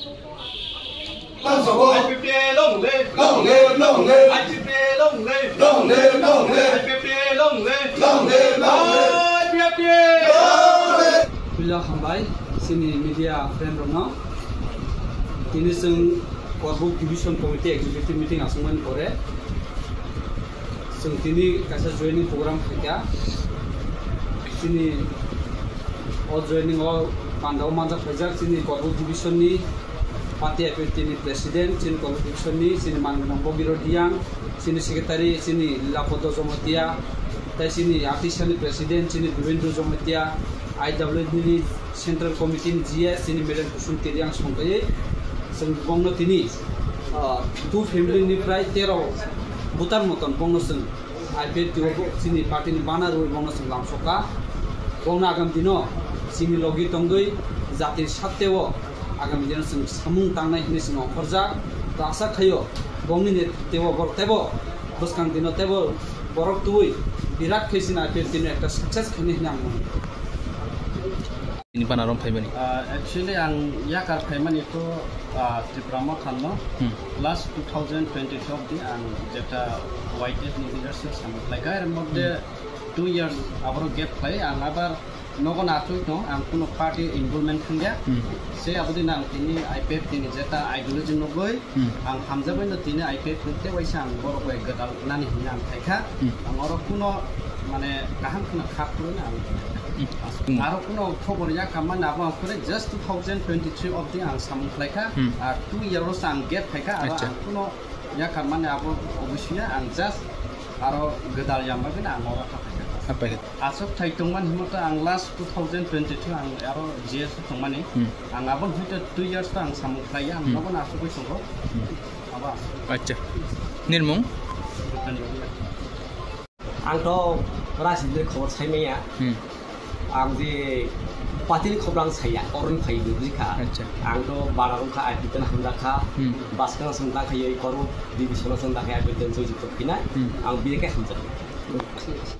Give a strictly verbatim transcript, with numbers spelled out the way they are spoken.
Long live, long live, long live, long live. I P F T long live. Long live, long live. I P F T long live. Long live, long live. I P F T. Long live. Puila hambai, chini media friend rokno. Tini chwng Korbuk Division Committee Executive Meeting aswkmani pore, chwng tini kaisa joining program khaikha. Chini o joining o pandao manjak phaijak chini Korbuk Division ni Party I P F T ni President, chini Korbuk Division ni chini mangnang Bogiro Diang, chini Secretary, chini Lapodo Jomotia, tai chini Artisani President, chini Devendra Jomotia, I W D ni Central Committee ni G S, chini Madam Kusum Teri ang songkaiwi, chwng bongno tini, ah, two family ni prai tero butar moton bongno chwng I P F T o chini party ni bana rwi bongno chwng lamsokha. Bongno agam dino chini logi tongwi jati satteo agam dino chwng samung tangnai hinwi chwng ongkhorjak. To asa khaio bongni netrito borok teibo bwskang dino teibo borok twi birat khe chini I P F T no ekta success khainai hinwi ang mano. Ini bana rom phaimani. Ah, actually, ang yakar phaimani to, ah, Tipra Motha no. Hmm. Last two thousand twenty-two di ang jeta Y T F ni leadership samung khlaikha, er modde Hmm. two years aboro gap khlai, ang abar nogo na twi tong, ang kuno party involvement thangya. Hmm. Se abodi nang tini I P F T ni jeta ideology nugwi, Hmm. Ang hamjakbai no tini I P F ni tei waisa ang borok bai gwdal nani hinwi ang khaikha. Hmm. Ang oro kuno mane kaham kheno kha phuru na ang. Hmm. Aro kuno khobor yakar mani abo ang kore just two thousand twenty-three obdi ang samung khlaikha. Hmm. Ar two year o ang gap khaikha aro Acha. Ang kuno yakar mani abo obosino ang just aro gwdal yambagwi no ang oro kha khaikha. Apai khe. Aswk thai tongmani himo to ang last two thousand twenty-two ang aro G S o tongmani. Hmm. Ang abo hwnkhe two years to ang samung khlaiya, ang Hmm. nogo no aswk bai tongo. Hmm. Abo aswk. Acha. Nirmung? Ang to Rajniti khobor sai manya. Hmm. Ang je party ni khobor ang saiya, oron phai ni bujikha. Acha. Ang to bara rokha, I P F T no hamjakha. Hmm. Baskang song dakha yoi koro, division song dakha, I P F T no joining to phina. Hmm. Ang bini khe hamjakha.